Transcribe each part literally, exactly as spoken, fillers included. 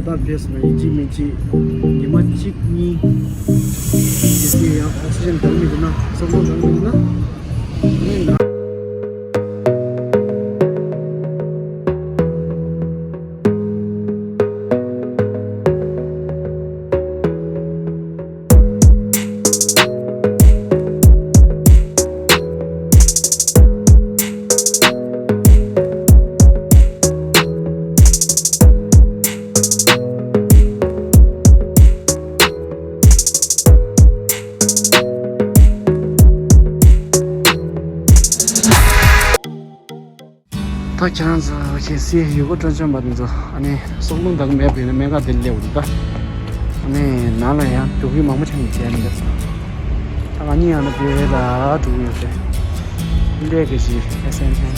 ད་ཕེས་མ་ཡིན་གཅིག་མིན་གཅིག་ཉི་མ་གཅིག་གཉིས་དེ་ཡང་ཨོག་སི་ཇན་འདང་མི་འདུག་ན་སོག་པོ་འདང་མི་འདུག་ན། ད་ཁྱེད་རང་ཚོ་གལ་སྲིད་ཡུལ་སྐོར་སྤྲོ་འཆམ་པ་དེ་ཚོ་ཨ་ནི་སྲོག་རླུང་དང་མེད་པའི་ནི་སྨན་ཁང་དེ་སླེབས་འདུག་ད། ཨ་ནི་ནང་ལ་ཡང་འདུག་གི་མང་པོ་ཆགས་ནས་བསྡད་མི་འདུག་ད་ང་གཉིས་ཡང་ན་དེ་ལ་འགྲོ་གི་ཡོད་རེད། ལས་ཀྱི་ཞིག་ཨེ་སེན་ཧེན་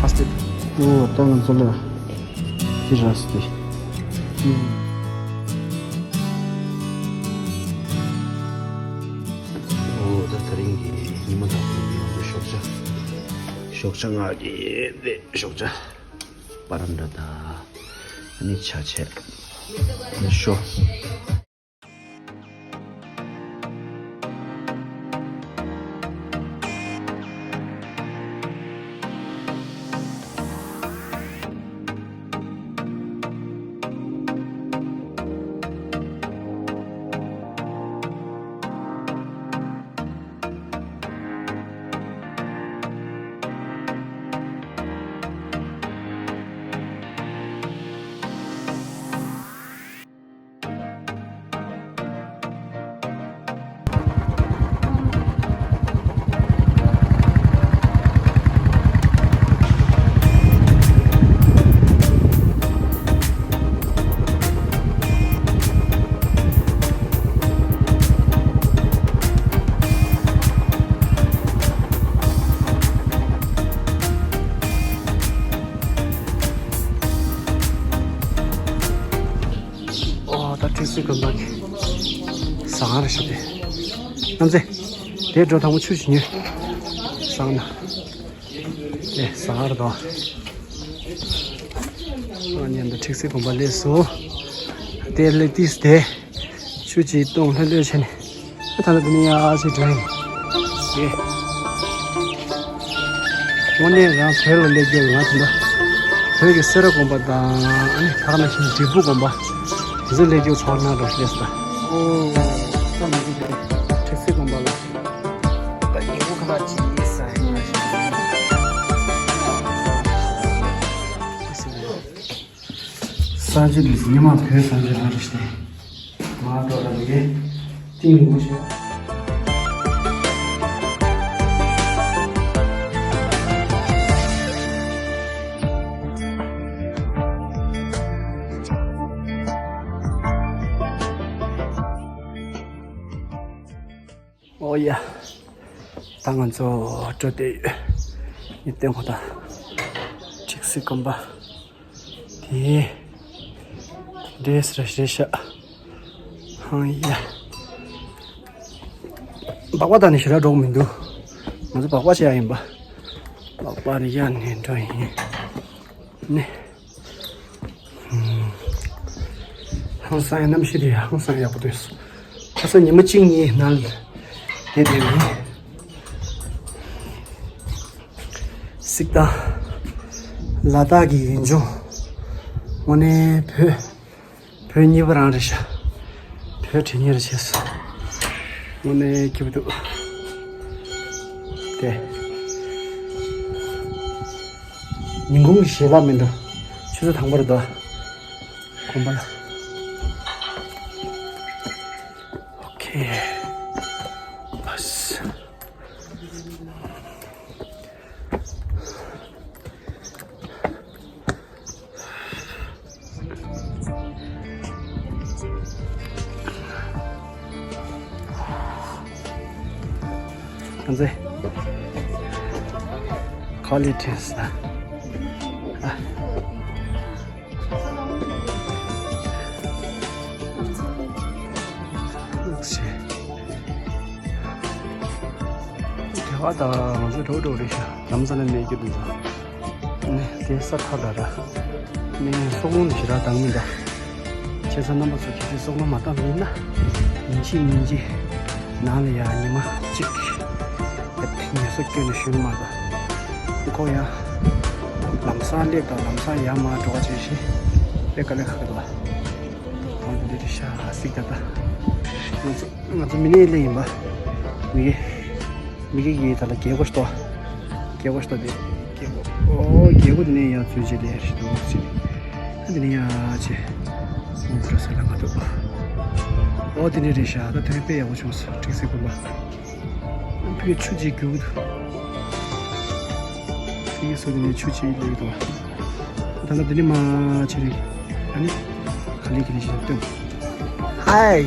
ཧོ་སི་པི་ཏལ། ཨོ་ད་ང་ཚོ་ལ་དེ་ར་སི་ཏི། ཨོ་ད་དེ་རིང་གི་ཉི་མ་དང་པོའི་ཉི་མ་དུ་ཞོགས་ཇ། ཞོགས་ཇ་ང་གི་དེ་ཞོགས་ཇ། པ་རན་ཏ་དང་ཨ་ནི་ཆ་ཆས། ནི་ཤོ། ཨོ་ད་ཁྲིག་སི་དགོན་པ་གི་ཟ་ཁང་རེད་ཤག་དེ། ཨ་ཙི། དེ་འགྲོ་དང་པོ་ཆུ་ཞིག་ཉོས། ཟ་ཁང་ན། དེ་ཟ་ཁང་རེད་དོ། ཨ་ཉན་དུ་ཁྲིག་སི་དགོན་པ་སླེབས་སོང་། དེ་སླེབས་དུས་དེ། ཆུ་ཅིག་བཏུང་ལྷོད་ལྷོད་བྱས་ནས། ཨ་ད་ལ་དེ་ནས་ཡར་ཞིག་འགྲོ་ཡིན། ཡེ། དངོས་གནས་རང་བོད་ལ་སླེབས་རྒྱུ་ང་དེ་འདྲ། བོད་ཀྱི་སེ་ར་དགོན་པ་དང་ཨ་ནི་ད་ག་ནང་བཞིན་འབྲས་སྤུངས་དགོན་པ། དེ་ཚོ་སླེབས་རྒྱུ་ཚོར་སྣང་འགྲོ་སླེབས་སོང་། ཨོ། ས་མི་འདུག་གི་ཁྲིག་སི་དགོན་པ་ལ། ད་ཉིན་གུང་ཁ་ལག་ཅིག་ཡིན་ས་ཡིན་ན་ཞིག་སངས་རྒྱས་ལུས་ཉི་མ་བོད་སངས་རྒྱས་ལྷ་རེ་ཞིག་མ་འགྲོ་ར་ལུས་ཏིང་རིང་པོ་ཞིག་ཨོ་ཡ། ད་ང་ཚོ་འགྲོ་བསྡད་ཡོད། ཡིད་བརྟན་ཁོ་ཐང་། ཁྲིག་སི་དགོན་པ། དེ། འདྲེས་ར་རེད་ཤག་ཧང་ཡ། སྦག་སྦག་བཏང་ནས་ཞེ་དྲག་འགྲོ་གི་མི་འདུག་ང་ཚོ་སྦག་སྦག་བྱེད་ཡ་ཡིན་པ། སྦག་སྦག་ནས་ཡར་ནས་འགྲོ་ཡིན། ནི། ཧང་སང་ཡ་གནམ་གཤིས་དེ་ཧང་སང་ཡག་པོ་འདུག་ཁ་སང་ཉི་མ་གཅིག་གཉིས་ནང་ལ་དེ་དེ་ཡིན། སིག་ཏ། ལ་དྭགས་ཀྱི་ཡུལ་ལྗོངས། དངོས་གནས་བོད། བོད་གཉིས་པ་རང་རེད་ཤག་བོད་དྲི་ཉེར་བྱས་སོང་། དངོས་གནས་སྐྱིད་པོ་འདུག་དེ། ཉིན་གུང་གི་ཞལ་ལག་མི་འདུག་ཆུ་ཚོད་དང་པོ་རེད་འདུག་དགོན་པ་ལ། ཨོ་ཁེ། བས། ཁོང་ཚོས་ཁོ་ལི་ཊི་ས། ཨ། ལགས་སེ། དེ་བ་ད་ང་ཚོ་འགྲོ་འགྲོ་རེད་ཤག་ལམ་ས་ནས་གནས་རྒྱུ་དེ་ཚོ། ནི་དེ་ས་ཐག་ད་ར། ནི་སོག་རླུང་དེ་ཞེ་དྲག་ལྡང་མི་འདྲ། བྱས་ཙང་རྣམ་པ་ཚོ་གལ་སྲིད་སོག་པོ་མ་བཏབ་པ་ཡིན་ན། ཉིན་གཅིག་ཉིན་གཅིག་ནང་ལ་ཡ་ཉི་མ་གཅིག་ངལ་གསོ་སྐྱོན་ནས་བཞུགས་མ་དང་། ཁོ་ཡང་ལམ་སང་སླེབས་དང་ལམ་སང་ཡར་མར་འགྲོ་བ་བྱེད་བཞིན་དཔེ་དཀའ་ལས་ཁག་གི་འདུག་ཨང་དེ་འདྲ་རེད་ཤག་གཟིགས་ད་ལྟ། ང་ཚོ་ང་ཚོ་མི་ནི་སླེབས་ཡིན་པ། མི་གི་མི་གི་གི་ད་ལ་རྒྱལ་སྒོ་ཞིག་འདུག་རྒྱལ་སྒོ་ཞིག་འདུག་དེ་རྒྱལ་སྒོ། ཨོ་རྒྱལ་སྒོ་དེ་ནས་ཡར་ཚུར་བྱས་ལས་ཞིག་འདུག་ཅིག་ཨ་དེ་ནས་ཡར་བྱས། ཨོ་འགྲོ་ས་ལ་ང་འདུག་ཨོ་དེ་ནས་རེད་ཤག་ད་དེ་ནས་དཔེ་ཡག་པོ་བྱུང་སོང་ཁྲིག་སེ་དགོན་པ། ཕ་གི་ཆུ་གཅིག་རྒྱུག་འདུག་ཕ་གི་སོ་དེ་ནས་ཆུ་གཅིག་སླེབས་འདུག་ད་ལྟ་དེ་ནས་མར་བྱས་རེད། ཨ་ནི་ག་ལེ་ག་ལེ་ཞིག་སྟོན། Hi.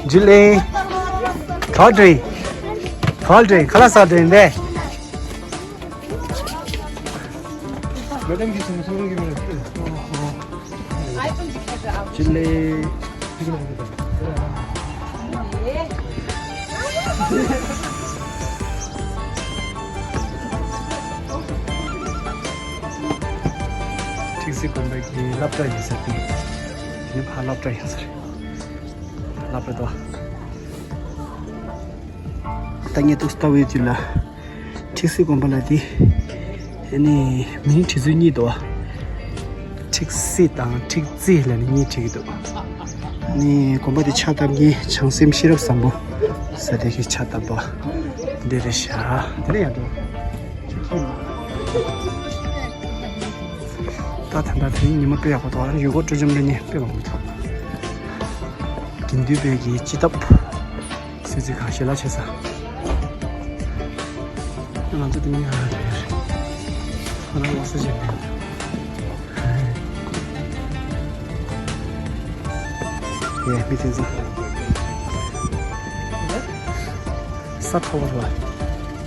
Julie. Thodri. Thodri. Kala sa drin de. Madam ki sum sum ki mana. Julie. ཁྲིག་སེ་དགོན་པའི་སློབ་གྲྭ་ཡིན་ས་དེ། དེ་ནི་ཕ་སློབ་གྲྭ་ཡིན་ས་རེད། ལབ་རེད་དོ། ད་ངས་ཏོག་ཙམ་ལྟ་བའི་དུས་ལ། ཁྲིག་སེ་དགོན་པ་ལ་དེ། ཨ་ནི་མིང་བྲིས་ཚུལ་གཉིས་འདུག་ཁྲིག་སེ་དང་ཁྲིག་ཙེ་ལབ་ནས་གཉིས་བྲིས་ཀྱི་འདུག་ཨ་ནི་དགོན་པ་དེ་ཕྱག་བཏབ་མཁན་བྱང་སེམས་ཤེས་རབ་བཟང་པོ་ཟེར་དེ་གི་ཕྱག་བཏབ་པ་འདི་རེད་ཤག་དེ་ནས་ཡང་འདུག་ད་ད་ལྟ་དེ་རིང་ཉི་མ་དཔེ་ཡག་པོ་འདུག་ཡུལ་སྐོར་སྤྲོ་འཆམ་ལ་ནི་དཔེ་མང་པོ་འདུག་དགེ་འདུན་པའི་གི་སྤྱི་ཐབ། སྲིད་རྩེ་ཁང་ཞལ་ལག་མཆོད་ས། ང་ཚོ་དེ་ནས་ཡར་རེད། ཁོ་རང་ལ་ས་ཆ་རེད། ཡེ་མི་དེ་ཚོ། ས་མཐོ་བ་རེད་བ།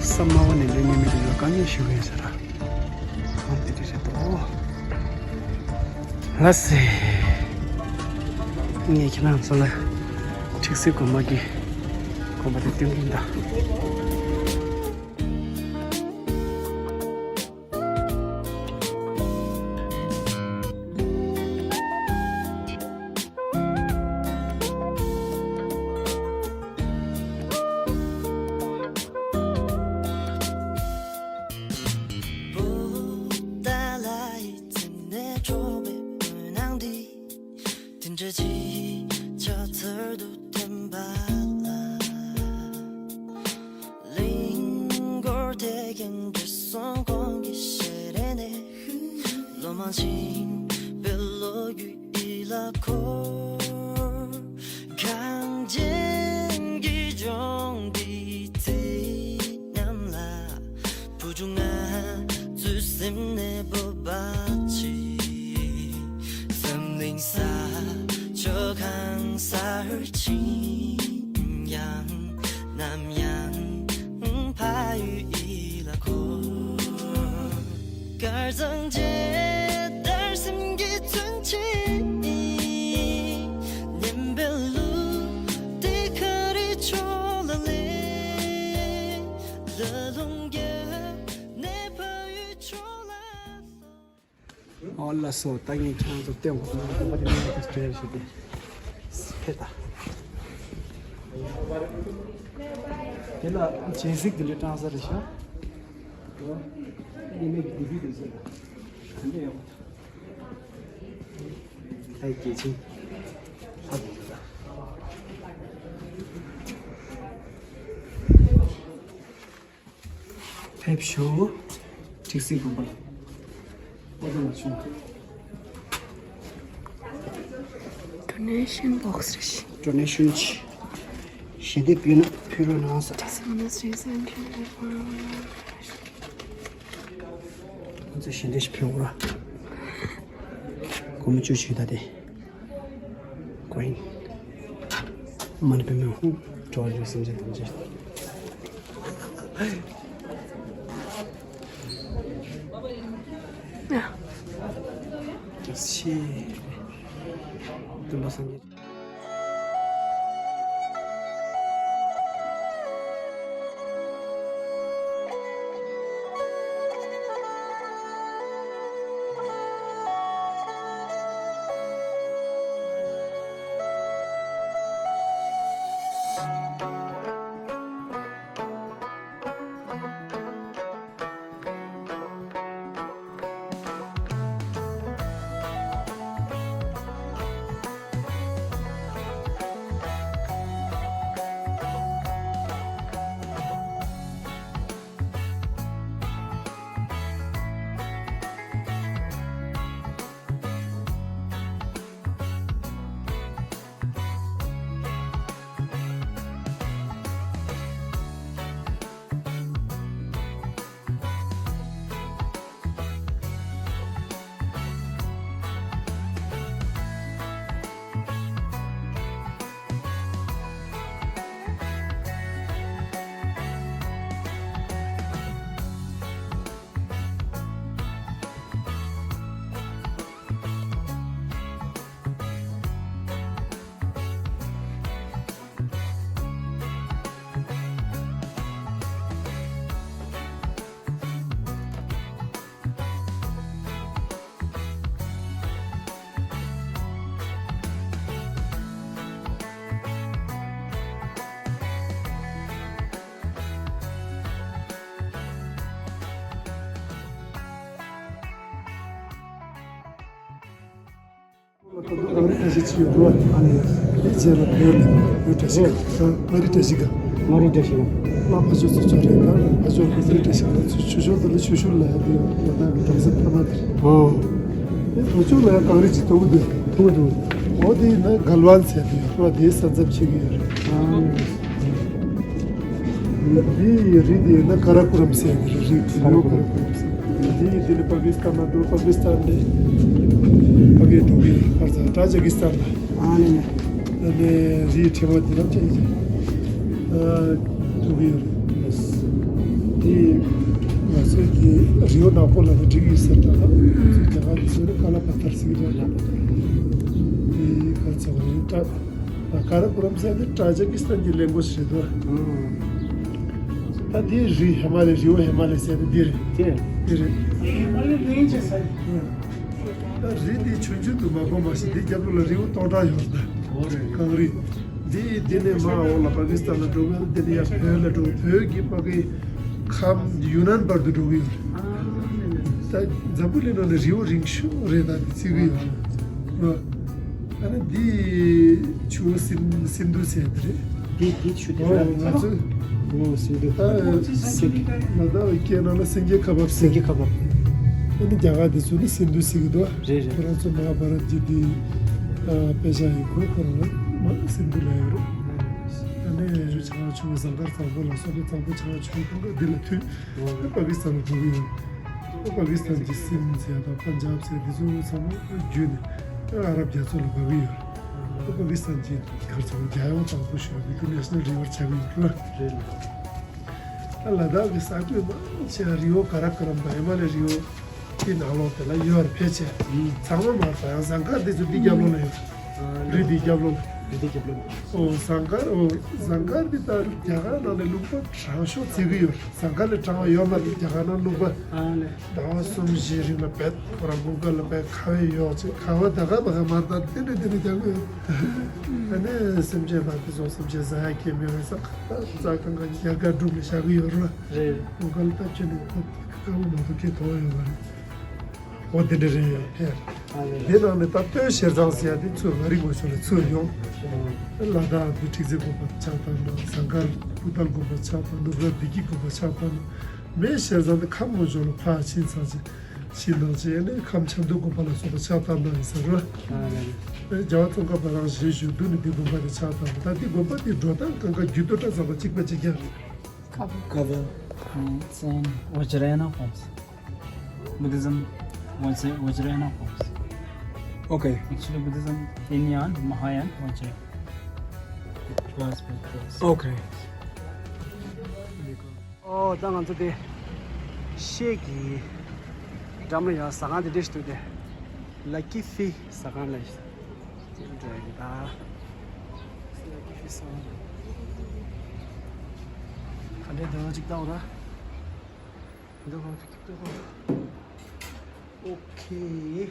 ས་དམའ་བ་ནས་སླེབས་མཁན་མི་དེ་ཚོ་དཀའ་ངལ་ཞིག་ཡོད་ས་རེད། ཨ་དེ་འདྲ་རེད་དོ། ལགས་སེ། ངས་ཁྱེད་རང་ཚོ་ལ་ཁྲིག་སེ་དགོན་པ་གི་དགོན་པ་དེ་སྟོན་གྱིན་གདའ། བོད་ཏཱ་ལའི་རྩེ་ནས་འཕྲོ་བའི་འོད་སྣང་འདི། དེ་འདྲ་ཅིག་ཆ་ཚར་དུ་འཐེན་པ་ལ། གླིང་སྐོར་དེ་ཡང་འདྲེས་སོང་གོང་གི་ཞལ་རས་ནས། ལོ་མང་ཕྱིན་པའི་ལོ་རྒྱུས་ཡིད་ལ་འཁོར། གངས་ཅན་གྱི་ལྗོངས་འདིའི་རྩི་ཉམས་ལ། བུ་ཕྲུག་ང་ཚོའི་སེམས་ནས་སྤོབས་པ་ཆེ། འཛམ་གླིང་ས་ཕྱོགས་གང་སར་ཕྱིན་ཡང་། ནམ་ཡང་ཕ་ཡུལ་ཡིད་ལ་འཁོར། དཀར་གཙང་རྒྱལ་དར་སེམས་ཀྱི་མཚོན་བྱེད་ཡིན། སྙན་པའི་གླུ་དེ་གངས་རིའི་ཕྱོགས་ལ་ལེན། ལ་ལུང་བརྒྱུད་ནས་ཕ་ཡུལ་ཕྱོགས་ལ། ཨོ་ལགས་སོ། ད་ངས་ཁྱེད་རང་ཚོ་སྟོན་དགོས་ན་དགོན་པ་དེ་ནས་དེ་སྤྲད་ཞུས་ཏེ། ཕེབས་དང་། དེ་ལ་སྤྱན་གཟིགས་དེ་འདྲའི་སྤྲང་ས་རེད་ཤག་ཨོ། ཉི་མའི་གི་དེ་བུ་དེ་ཚོ་ལ་ག་འདྲ་ཡོང་། ཨའི་སྐྱེས་ཆེན། ཧ་གོ་གི་ད། ཕེབས་ཤོག་ཁྲིག་སེ་དགོན་པ་ལ། ཨོ་ད་ལ་ཆུང་། Donation box རེད། Donation ཆེ། ཞལ་འདེབས་ཕུལ་ན་ཕུལ་རོགས་གནང་ཟེར། Someone is raising a ཁྱེད་ཚོ་ཞལ་འདེབས་ཤིག་ཕུལ་རོགས། སྒོར་མོ་བཅུ་ཅིག་ད་དེ། ཀོ་ཡིན། མ་ཎི་པདྨེ་ཧཱུྃ། ཁྲོ་བོ་སེམས་ཅན་ཐམས་ཅད། ཡ། ཤེས། སྟོན་པ་སངས་རྒྱས། ད་དུང་གངས་རི་བཀྲ་ཤིས་ཅིག་ཡོད་འདུག་བ། ཨ་ནི། དེ་རྗེས་ལ་བོད་ལ་བོད་བཀྲ་ཤིས་ཀ་མངའ་རིས་བཀྲ་ཤིས་ཀ་མངའ་རིས་བཀྲ་ཤིས་ཀ་ལ་ཕ་ཆོས་ཚོ་ཆོས་རེད། ད་ཕ་ཆོས་གངས་རི་བཀྲ་ཤིས་ཀ་ཆུ་ཆུ་ཤོར་དུ་ལ་ཆུ་ཤུར་ལ་ཡ་དེ་ཡོད། ད་གི་གྲོང་གསེབ་ཐ་མ་དེ་རེད། ཨོ། དེ་ཕ་ཆོས་ལ་ཡ་གངས་རི་ཅིག་མཐོང་གི་འདུག་མཐོང་གི་འདུག་འོ་དེ་ཡིན་ན་གལ་ཝན་ཟེར་དེ་ཡོད་རེད་བ། དེའི་ས་མཚམས་ཆགས་ཀྱི་ཡོད་རེད། ཨ། འདི་ཡི་རི་འདི་ཡིན་ན་ཀ་ར་ཀུ་རམ་ཟེར་གྱི་རི། རི་ཀ་ར་ཀུ་རམ་ཟེར། འདི་ཡི་འདི་ནི་པ་ཀི་སི་ཐན་ན་འདུག་པ་ཀི་སི་ཐན་ནས་ཕ་གིར་འགྲོ་གི་ཡོད། ཁར་ཚ་ཊ་ཇི་ཀི་སི་ཐན་ལ། ཨ་ནི་ནི། ཨ་ནི་རིའི་ཕྲེང་བ་འདི་རབ་ཅན་གྱི་ཨ་འགྲོ་གི་ཡོད་རེད། འདི་ང་ཚོའི་གི་རི་བོ་ནག་པོ་ལ་ནི་འགྲིག་ཡོད་ཟེར་ད་ལ། ང་ཚོའི་རྒྱ་གར་འདི་ཚོ་ནི་ཀ་ལ་པ་ཐར་ཟེར་གི་རེད་ལ། འདི་ཁར་ཚ་བ་རེད་ད། ཀ་ར་ཀུ་རམ་ཟེར་ནི་ཊ་ཇི་ཀི་སི་ཐན་གྱི་གླིང་སྐོར་ཞིག་རེད་དོ། ད་འདིའི་རི་ཧི་མ་ལའི་རི་བོ་ཧི་མ་ལའི་ཟེར་ནི་འདི་རེད། དེ་རེད། འདི་རེད། ཧི་མ་ལའི་གླིང་ཅེས་ཟེར། ད་རི་འདི་ཆུང་ཆུང་དུ་མ་གོ་མ་ཤི་འདི་རྒྱབ་ལོགས་ལ་རི་བོ་སྟོང་ཕྲག་ཡོད་རེད་ད། འོ་རེད་རེད། གངས་རི། འདི་འདི་ནས་མར་འོག་ལ་པ་ཀི་སི་ཐན་ལ་འགྲོ་གི་ཡོད། འདི་ནས་ཡར་བོད་ལ་འགྲོ། བོད་ཀྱི་ཕ་གི་ཁམས་ཡུན་ནན་བར་དུ་འགྲོ་གི་ཡོད་རེད། ད་འཛམ་བུ་གླིང་ནང་ནས་རི་བོ་རིང་ཤོས་རེད། ད་འདི་བརྩི་གི་ཡོད་རེད། ཨ་ནི་འདི་ཆུ་བོ་སིན་སིན་དྷུ་ཟེར་འདི་རེད། འདི་འདི་ཆུ་འདི་ཨོ་རེད། ང་ཚོ་ཨོ་སིན་དྷུ། ད་སེང་གེ། ང་ད་སྐད་ནང་ལ་སེང་གེ་ཁ་འབབ་ཟེར། སེང་གེ་ཁ་འབབ། ཨ་ནི་རྒྱ་གར་འདི་ཚོ་ནི་སིན་དྷུ་ཟེར་གི་འདུག་རེད་རེད། ཁོ་རང་ཚོ་མ་ཧཱ་བྷ་རད་ཀྱི་འདི་ཨ་དཔེ་ཆ་ཡིན། ཁོ་ཁོ་རང་ལ་མ་སིན་དྷུ་ལབ་ཡོད་རེད། ཨ་ནི་ཆུ་བྱང་ཆུབ་ཟངས་དཀར་བཟང་པོ་ལ་སོགས་པའི་བཟང་པོ་བྱང་ཆུབ་ཀུན་དགའ་འདི་ལ་མཐུད་ཨོ་པ་ཀི་སི་ཐན་ལ་འགྲོ་གི་ཡོད། པ་ཀི་སི་ཐན་གྱི་སིན་ཟེར་དང་པན་ཇབ་ཟེར་འདི་ཚོ་ཚང་མ་བརྒྱུད་ནས་ཨ་རབ་རྒྱ་མཚོ་ལ་འགག་གི་ཡོད། པ་ཀི་སི་ཐན་གྱི་གར་ཚང་རྒྱལ་ཡོངས་དང་པོ་ཞིག་ཨིན་ཊར་ནེ་ཤ་ནལ་རི་བར་ཆགས་ཀྱི་ཡོད་རེད། ཨ་ལ་དྭགས་ཀྱི་ས་ཁུལ་མང་ཆེ་བ་རི་བོ་ག་ར་ཀུ་རམ་དང་ཧི་མ་ལའི་རི་བོ་དེ་ནང་ལོགས་དེ་ལ་ཡོད་རེད། ཕལ་ཆེར་ཚང་མ་མ་རེད། ཡང་ཟངས་དཀར་འདི་ཚོ་འདི་རྒྱབ་ལོགས་ལ་ཡོད། རི་འདི་རྒྱབ་ལོགས་ལ། རི་འདི་རྒྱབ་ལོགས་ལ། ཨོ་ཟངས་དཀར། ཨོ་ཟངས་དཀར་འདི་ད་རྒྱ་གར་ནང་ནས་ལུང་པ་དྲང་ཤོས་བརྩི་གི་ཡོད་རེད། ཟངས་དཀར་ལས་དྲང་བ་ཡོད་མ་རེད། རྒྱ་གར་ནང་ལུང་པ་ཨ་ལས། ཟླ་བ་གསུམ་བཞིའི་རིང་ལ་བེད་ཁོ་རང་དགུན་ཁ་ལ་བེད་ཁ་བའི་ཡོག་ཅིག་ཁ་བ་ད་ག་ད་ག་མར་ད་ཏི་རི་ཏི་རི་རྒྱག་གི་ཡོད། ཨ་ནི་སེམས་ཅན་ལ་དེ་ཚོ་སེམས་ཅན་ཟ་ཡ་ཁྱེད་མེད་བས་ས་ཁ་ད་རྩྭ་གང་ག་རྒྱ་གར་འབྲུག་ལ་བཞག་གི་ཡོད་རེད། རེད། དགུན་ཁ་ལ་ད་ཁྱོད་ནི་ད་དཀའ་མོ་མང་པོ་ཁྱེད་མཐོང་ཡོད་མ་རེད། འོ་དེ་འདྲ་རེད་ཡ་ཕེར། ཨ་ལས། དེ་ནང་ནས་ད་སྟོད་ཤེལ་ཟངས་ཟེར་ཡ་དེ་ཚུར་མངའ་རིས་ངོས་ཕྱོགས་ལ་ཚུར་ཡོང་། ཨ་ལ་དྭགས་དེ་ཁྲི་རྩེ་དགོན་པ་ཆགས་བཏང་ན། ཟངས་དཀར་ཕུག་ཐང་དགོན་པ་ཆགས་བཏང་ན། ནུབ་ར་བདེ་སྐྱིད་དགོན་པ་ཆགས་བཏང་ན། སྨད་ཤེལ་ཟངས་དེ་ཁམས་ངོས་ཕྱོགས་ལ་ཕར་ཕྱིན་ཚར་རྗེས་ཕྱིན་ནང་བྱས་ནས་ཁམས་ཆབ་མདོ་དགོན་པ་ལ་སོགས་པ་ཆགས་བཏང་ན་ཡིན་ས་རེད། ཨ་ལས། རྒྱལ་བ་ཙོང་ཁ་པ་རང་ཞལ་བཞུགས་དུས་ནས་འདི་དགོན་པ་དེ་ཆགས་བཏང་། ད་འདི་དགོན་པ་དེ་འགྲོ་སྟངས་གང་ག་རྒྱུད་སྟོད་གྲྭ་ཚང་དང་གཅིག་པ་གཅིག་རྐྱང་རེད། Cover. It's in Vajrayana forms. Buddhism, Vajra- Vajrayana forms. Okay. Actually, Buddhism, Hinayana, Mahayana, Vajra. Class by class. Okay. ཨོ་ད་ང་ཚོ་དེ་ཤེལ་གྱི་འགྲམ་ལ་ཡང་ཟ་ཁང་དེ་འདྲ་ཞིག་འདུག་སྟེ། Lucky Fish ཟ་ཁང་ལ་ཞིག་འགྲོ་ཡ་གི་ད། Lucky Fish ཟ་ཁང་ག་འདྲ་འདུག་ཅིག་ལྟ་འོ་ད། འདུག་གོ་འདུག་གོ་ཨོ་ཁེ།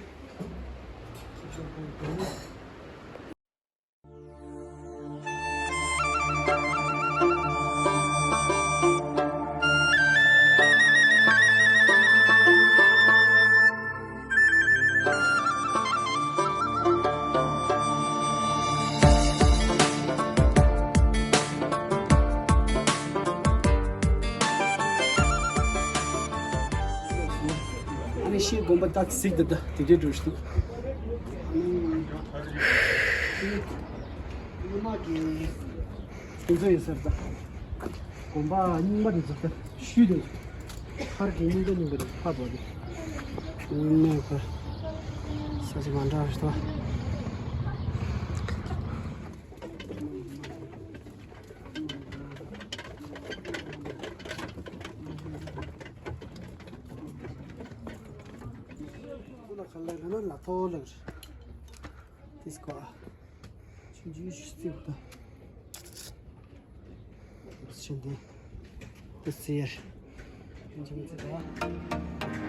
ཨ་ནི་ཤེལ་དགོན་པ་ད་གཟིགས་དང་ད་དེ་འདྲའི་འགྲོ་ཞིག་འདུག་སྔོན་མ་གི་དེ་ཚོ་ཡིན་ས་རེད་ད། དགོན་པ་རྙིང་པ་དེ་ཚོ་ད་ཤུལ་དེ་མཁར་གྱི་རྙིང་པ་རྙིང་པ་དེ་ཕར་འགྲོ་དེ། རྙིང་མའི་མཁར་ས་ཆ་མ་འདྲ་བ་ཞིག་འདུག་ཁོ་ལ་ག་ལ་ལ་ན་ལ་ཐོ་ལ་ཏིས་ཀོ་ཨ། ཆུང་ཆུང་ཞིག་རྩིབ་ཏུ། ཕྱིན་ཏེ། ཏུ་རྩེར། ཡིན་གྱི་མི་ཚེ་ད།